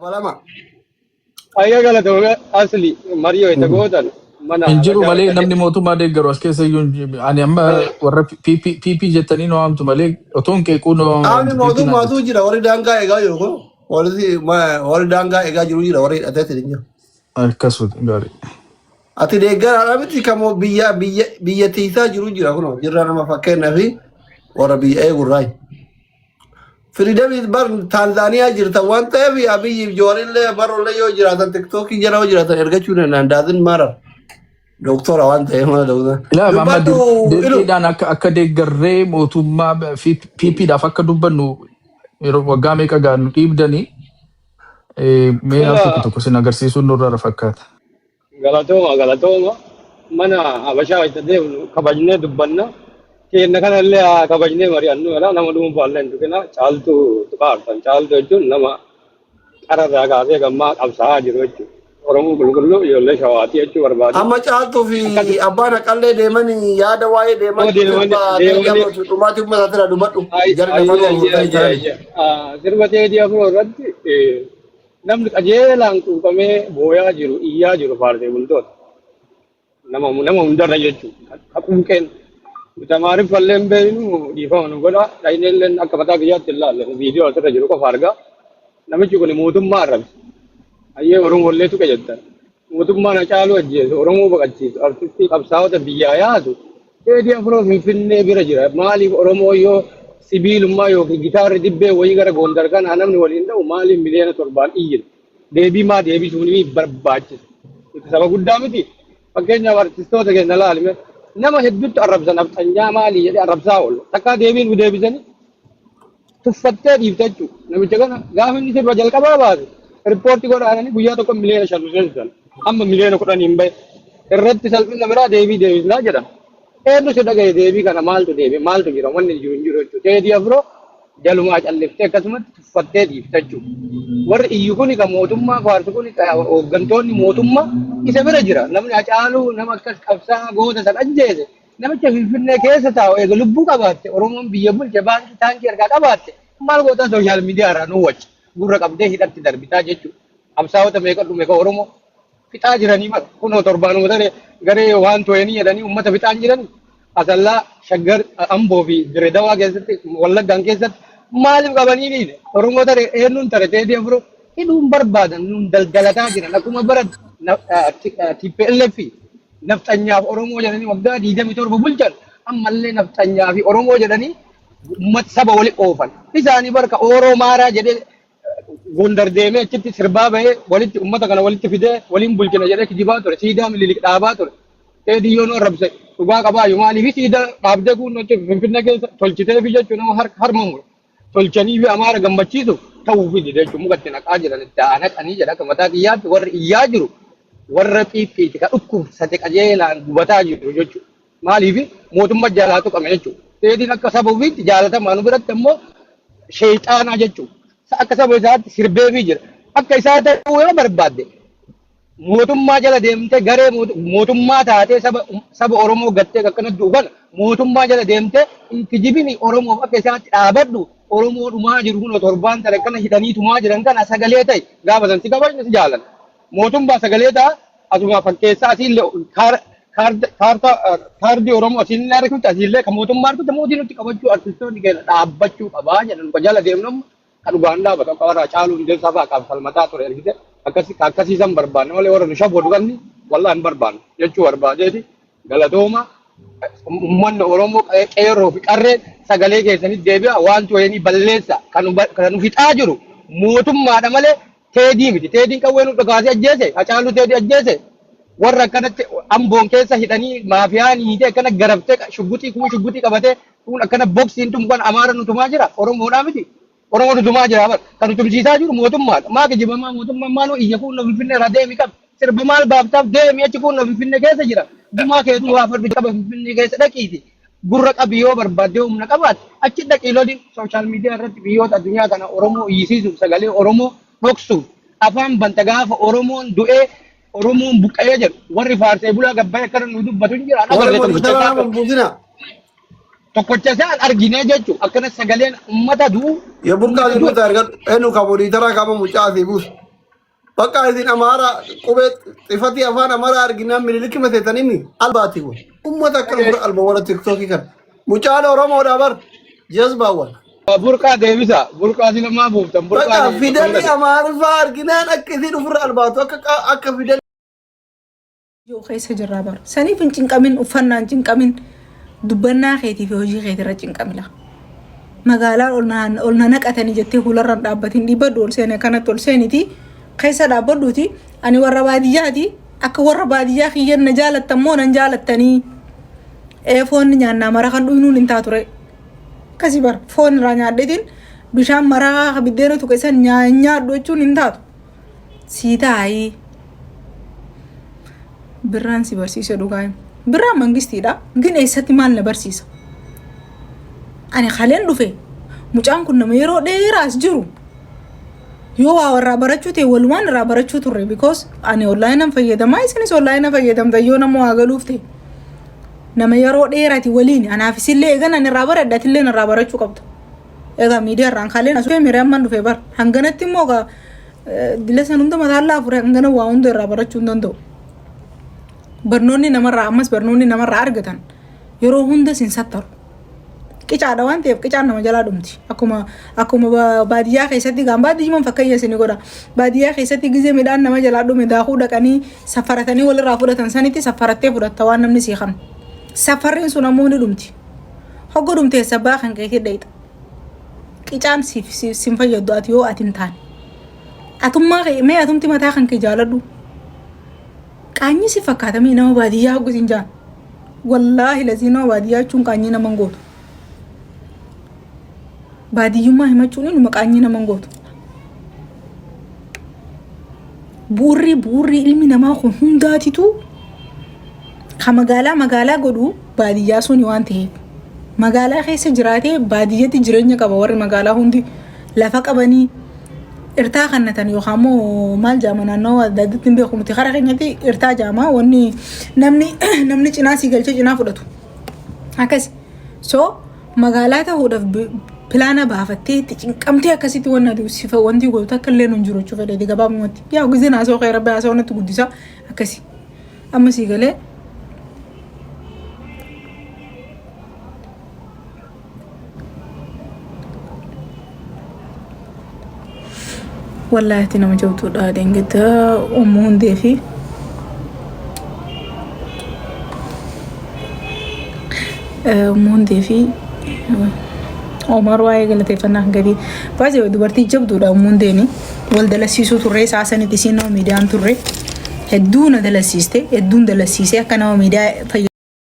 Dabalama. Ayya galatoome asli marii wayita gootan mana Hin jiru habashaa malee wayita namni mootummaa deeggaru as keessa iyyuu hin jiru. Ani amma warra PP, PP jettanii nu waamtu malee otoo hin qeequu nu Qaamni waamtu PP naan mootummaatu jettu. jira warri daangaa eegaa jiru kun warri daangaa eegaa jiru jira warri hidhatee hin jiru. Akkasuma gaarii. Ati deeggaraadha miti kan biyya biyya biyya tiisaa jiru jira kun jirra nama fakkeenyaa fi warra biyya eegurraa. Firiidamiis bar Taanzaaniyaa jirtan waan ta'eef Abiyyiif Jawaarillee barollee yoo jiraatan tiktookii jala yoo jiraatan ergachuu danda'an daazin maarar doktora waan ta'eef mana doktora. Ilaa amma Dubbadhu ilu. dirqiidhaan akka deeggarree mootummaa PPdhaaf akka dubbannu yeroo waggaa meeqa gaanu dhiibdanii mee al tokko tokko sin agarsiisuun nurra fakkaata. Galatooma galatooma mana habashaa wayita deemnu kabajnee dubbanna. Keenya kanallee haa kabajnee mari'annu jedha nama dhuunfaallee hin tuqina caaltuu tuqaartan caaltuu jechuun nama qararraa kaasee gammaa qabsaa'aa jiru jechuudha. Oromoo qulqulluu ijoollee shawaatii jechuu barbaade. Amma caaltuu fi Akkasi abbaan haqallee deemanii yaada waa'ee deemaa nama jiru deemanii sirba teedii deemanii afroo dhumaatii uummata irraa dubbadhu ay jarri ayyee lafanuu ayyee afurtanii ayyee jirani. ayyee sirba teedii afroo irratti namni qajeelaan quuqamee booyaa jiru iyyaa jiru faarsee bultoota. Nama nama hundarra jechuudha. Ka quuqeen. Nuti Amaariffallee hin beeknu dhiifama nu godha. Dhaynee akka mataa kiyyaatti hin laalle. Viidiyoo asirra jiru qofa argaa. Namichi kun mootummaa arrabse. Hayyee Oromoollee tuqe jettan. Mootummaan Hacaaluu ajjeesu, Oromoo baqachiisu, artistii qabsaa'ota biyyaa yaasu. Teedii Afroo Finfinnee bira jira. Maaliif Oromoo yoo sibiilummaa yookiin gitaarri dibbee wayii gara Gondar kanaa namni waliin dha'u maaliif 7 miliyoonaan iyyina? Deebii maa deebisuun ni barbaachisa. Nuti saba guddaa miti. Fakkeenyaaf artistoota keenya laalime nama hedduutti arrabsan nafxanyaa maali jedhee arrabsaa oolu. Takkaa deebii nu deebisanii tuffattee dhiifte jechuudha. Namicha kana gaafa inni sirba jalqabaa baase riippoortii godhaananii guyyaa tokko 5 miliyoona nu seensisan. Amma 10 miliyoona hin bahe. Irratti salphina biraa deebii deebisnaa jedhan. Eenyu si dhagaye deebii kana maaltu deebi maaltu jira wanni jiru hin jiru jechuudha. Teedii Afroo jalumaa calliftee akkasumatti tuffattee dhiifte jechuudha. Warri iyyu kuni kan mootummaa faarsu kuni hooggantoonni mootummaa isa bira jira. Namni Hacaaluu nama akkas qabsaa goota san ajjeese namicha Finfinnee keessa taa'u eega lubbuu qabaatte Oromoon biyya bulche baankii taankii harkaa qabaatte maal gootaa social media irraa nu wacca gurra qabdee hidhatti darbitaa jechuudha. Qabsaa'ota meeqa dhume ka Oromoo fixaa jiranii bara kunoo torbaanuma tare garee waan to'anii jedhanii uummata fixaan jiranii Asallaa, Shaggar, Amboo fi Diredawaa keessatti Wallaggaan keessatti maaliif qabanii dhiine Oromoo tare eenyuun tare Teedii Afroo hidhuun barbaadan nuun daldalataa jiran akkuma bara TPLF nafxanyaaf Oromoo jedhanii waggaa 27 bulchan ammallee nafxanyaa fi Oromoo jedhanii uummata saba wali oofan. Isaanii barka Oroo Maaraa jedhee Gondar deemee achitti sirbaa bahee walitti uummata kana walitti fidee waliin bulchina jedhee kijibaa ture. Siidaa Minilik dhaabaa ture. Teedii yoo nu arrabse dhugaa qabaayu maaliif siidaa dhaabdee kun Finfinnee keessa tolchitee fi jechuun nama harma mure. Tolchanii fi Amaara gammachiisuuf ta'uu fi dide jechuun muka itti naqaa jiran itti haa naqanii jedha akka mataa kiyyaatti warri iyyaa jiru warra xiixiiti ka dhukkubsate qajeelaan gubataa jiru jechuudha. Maaliif mootummaa jalaa tuqame jechuudha. Teediin akka saba ofiitti jaalatamaa nu biratti ammoo sheexaanaa jechuudha. Akka saba isaatti sirbeefii jira. Akka isaa ta'uu yoo barbaadde mootummaa jala deemtee garee mootummaa taatee saba Oromoo gattee akkana du'u kana mootummaa jala deemtee hin kijibini Oromoof akka isaatti dhaabadhu Oromoo dhumaa jiru kun torbaan tana akkana hidhanii tumaa jiran kana sagalee ta'e gaafa san si kabajne si jaalan. Mootummaa sagalee ta'a asuma fakkeessaa asiillee kaardii Oromoo asiillee argatu asiillee kan mootummaa argatu mootii nutti qabachuu artistoonni keenya dhaabbachuu qabaa jedhan kan jala deemnu amma kan dhugaan dhaabatu akka warra Hacaaluu Hundeessaa fa'aa kan falmataa ture argite akkasii akkasiisan barbaanne malee warra nu shabodu kanni wallahi hin barbaannu jechuu barbaadeeti galatooma uummanni Oromoo qeerroo fi qarreen sagalee keessanitti deebi'a waan to'anii balleessa kan nu fixaa jiru mootummaadha malee Teedii miti. Teediin qawwee nu dhukaasee ajjeese Hacaaluu Teedii ajjeese warra akkanatti Amboon keessa hidhanii maafiyaan hiitee akkana garaftee shugguxii kuun shugguxii qabatee kuun akkana boksiin tumu kan Amaara nu tumaa jira Oromoodhaa miti. Oromoo nu tumaa jira bar kan nu tumsiisaa jiru mootummaadha. Maa kijibamaa mootummaan maaloo iyya kuun na Finfinnee irraa deemi qaba. Sirba maal baaftaaf deemi achi kuun na Finfinnee keessa jira. Gumaa keetuu baafadhu qaba Finfinnee keessa dhaqiiti. Gurra qabi yoo barbaadde humna qabaatte achi dhaqii loli social media irratti biyyoota addunyaa kana Oromoo iyyisiisuuf sagalee Oromoo dhoksuuf afaan banta gaafa Oromoon du'ee Oromoon buqqa'ee jedhu warri faarsee bulaa gabbayee akkana nu dubbatu hin jira. Warri Agarre mootii tokkicha nama isaa nama buusina. tokkicha isaa argine jechuudha. Akkana sagaleen uummata du'u Yoo burqaa uummata si du'e buusa argadhu. Eenyu ka moderator qaama mucaa si buusu. Bakka isin Amaara qubee xifatii afaan Amaaraa arginaan Minilik mateetanimi albaati kun. Ummata akkana ofirra alba warra tiktookii kana. Mucaan Oromoodha bar jazbaawwan. Burqaa deebisa. Burqaa si lamaa buuftan. Bakka Burqaan fidalli Amaariffaa arginaan akka isin ofirra albaatu akka akka fidalli Yoo keessa jirraa bara. Saniif hin cinqamin, uffannaa hin cinqamin, dubbannaa keetii fi hojii keetirra cinqamila. Magaalaa ol na ol na naqatanii jettee fuularra hin dhaabbatin dhiibbadhu ol seene kanatti ol seeniti keessa dhaabbadhuuti ani warra baadiyyaati akka warra baadiyyaa kiyyan na jaalattan moo nan jaalattanii ee foon nyaannaa mara kan dhuynuun hin taature akkasii bara foon irraa nyaadheetiin bishaan maraa biddeena tuqe san nyaadhu jechuun hin taatu. Sii taa'ii. Birraan si barsiise dhugaa hima. Birraan mangistiidha. Gin eessatti maal na barsiisa? Ani kaleen dhufe mucaan kun nama yeroo dheeraa as jiru yoo waa irraa barachuu ta'e walumaan irraa barachuu turre because ani online fayyadamaa isinis online fayyadamta yoo nama waa galuuf ta'e nama yeroo dheeraati waliin anaaf isillee eegan ani irraa baradha atillee irraa barachuu qabda. Egaa miidiyaa irraan kaleen as dhufee miiree amman dhufee bar hanganatti immoo egaa dila san hunda mataan laafure hangana waa hunda irraa barachuu hin danda'u. Barnoonni namarraa ammas barnoonni namarraa argatan yeroo hunda sin sattaru. Qicaadha waan ta'eef qicaan nama jalaa dhumti. Akkuma akkuma baadiyyaa keessatti gaan baadiyyumaan fakkeenya isin godha. Baadiyyaa keessatti gizee midhaan nama jalaa dhume daakuu dhaqanii safaratanii walirraa fudhatan sanitti safarattee fudhatta waan namni sii kanu. Safarriin sun ammoo ni dhumti. Hogga dhumte sabbaa kan keetii dhayxa. Qicaan siif sin fayyaddu ati yoo ati hin taane. Atummaa kee mee atumti mataa kan kee jaaladhu. Qaanyii si fakkaatamii nama baadiyyaa hogga sin jaan. Wallaahi lazii nama baadiyyaa jechuun qaanyii nama hin gootu. Baadiyyummaa himachuun inuma qaanyii nama hin gootu. Bu'urri bu'urri ilmi namaa kun hundaatitu ka magaalaa magaalaa godhu baadiyyaa suni waan ta'eef. Magaalaa keessa jiraatee baadiyyatti jireenya qaba warri magaalaa hundi lafa qabanii irtaa kannatan yookaan immoo maal jaama naannoo adda addaatti hin beeku nuti karaa keenyatti irtaa jaama wanni namni namni cinaa sii galchee cinaa fudhatu. Akkas so Magaalaa ta'uudhaaf pilaana baafattee itti cinqamtee akkasitti wanni ati sifa wanti gootu takka illee hin jiru jechuu fedheeti gabaabumatti. Yaa gizeen haasoo kee rabbi haasoo natti guddisa akkasi. Amma sii galee. Wallaahi ati nama jabduudha deengedda ummuu hundee fi ummuu hundee fi Omar waa'ee galateeffannaa kan gadi baay'ee dubartii jabduudha ummuu hundeeni wal dalasiisuu turre isaa sanitti isiin nama miidiyaan turre hedduu na dalasiiste hedduun dalasiisee akka nama miidiyaa fayyadamu.